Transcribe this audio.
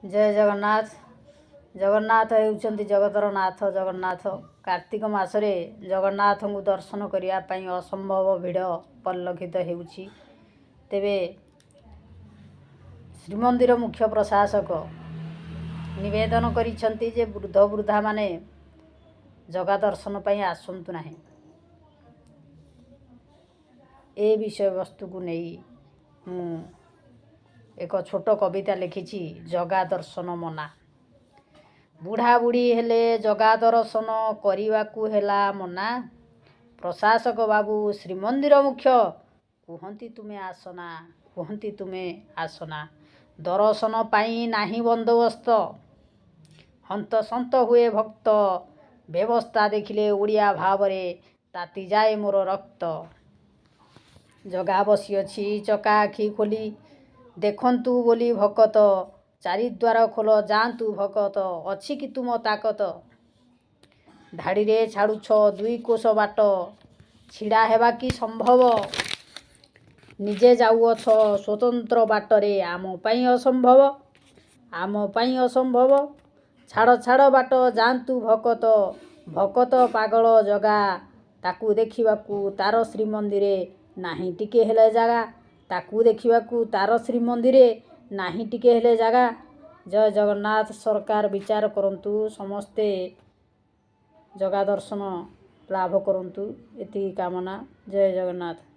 ଜୟ ଜଗନ୍ନାଥ। ଜଗନ୍ନାଥ ହେଉଛନ୍ତି ଜଗତର ନାଥ ଜଗନ୍ନାଥ। କାର୍ତ୍ତିକ ମାସରେ ଜଗନ୍ନାଥଙ୍କୁ ଦର୍ଶନ କରିବା ପାଇଁ ଅସମ୍ଭବ ଭିଡ଼ ପରିଲକ୍ଷିତ ହେଉଛି। ତେବେ ଶ୍ରୀମନ୍ଦିର ମୁଖ୍ୟ ପ୍ରଶାସକ ନିବେଦନ କରିଛନ୍ତି ଯେ ବୃଦ୍ଧ ବୃଦ୍ଧାମାନେ ଜଗା ଦର୍ଶନ ପାଇଁ ଆସନ୍ତୁ ନାହିଁ। ଏ ବିଷୟବସ୍ତୁକୁ ନେଇ ମୁଁ ଏକ ଛୋଟ କବିତା ଲେଖିଛି, ଜଗା ଦର୍ଶନ ମନା। ବୁଢ଼ା ବୁଢ଼ୀ ହେଲେ ଜଗା ଦର୍ଶନ କରିବାକୁ ହେଲା ମନା। ପ୍ରଶାସକ ବାବୁ ଶ୍ରୀମନ୍ଦିର ମୁଖ୍ୟ କୁହନ୍ତି ତୁମେ ଆସନା, କୁହନ୍ତି ତୁମେ ଆସନା। ଦର୍ଶନ ପାଇଁ ନାହିଁ ବନ୍ଦୋବସ୍ତ, ହନ୍ତସନ୍ତ ହୁଏ ଭକ୍ତ। ବ୍ୟବସ୍ଥା ଦେଖିଲେ ଓଡ଼ିଆ ଭାବରେ ତାତିଯାଏ ମୋର ରକ୍ତ। ଜଗା ବସିଅଛି ଚକା ଆଖି ଖୋଲି, ଦେଖନ୍ତୁ ବୋଲି ଭକତ। ଚାରିଦ୍ୱାର ଖୋଲ ଯାଆନ୍ତୁ ଭକତ, ଅଛି କି ତୁମ ତାକତ? ଧାଡ଼ିରେ ଛାଡ଼ୁଛ ଦୁଇ କୋଶ ବାଟ, ଛିଡ଼ା ହେବା କି ସମ୍ଭବ? ନିଜେ ଯାଉଅଛ ସ୍ୱତନ୍ତ୍ର ବାଟରେ, ଆମ ପାଇଁ ଅସମ୍ଭବ, ଆମ ପାଇଁ ଅସମ୍ଭବ। ଛାଡ଼ ଛାଡ଼ ବାଟ ଯାଆନ୍ତୁ ଭକତ। ଭକତ ପାଗଳ ଜଗା ତାକୁ ଦେଖିବାକୁ ତାର ଶ୍ରୀମନ୍ଦିରେ ନାହିଁ ଟିକେ ହେଲେ ଜାଗା। ତାକୁ ଦେଖିବାକୁ ତାର ଶ୍ରୀମନ୍ଦିରେ ନାହିଁ ଟିକେ ହେଲେ ଜାଗା। ଜୟ ଜଗନ୍ନାଥ। ସରକାର ବିଚାର କରନ୍ତୁ, ସମସ୍ତେ ଜଗା ଦର୍ଶନ ଲାଭ କରନ୍ତୁ, ଏତିକି କାମନା। ଜୟ ଜଗନ୍ନାଥ।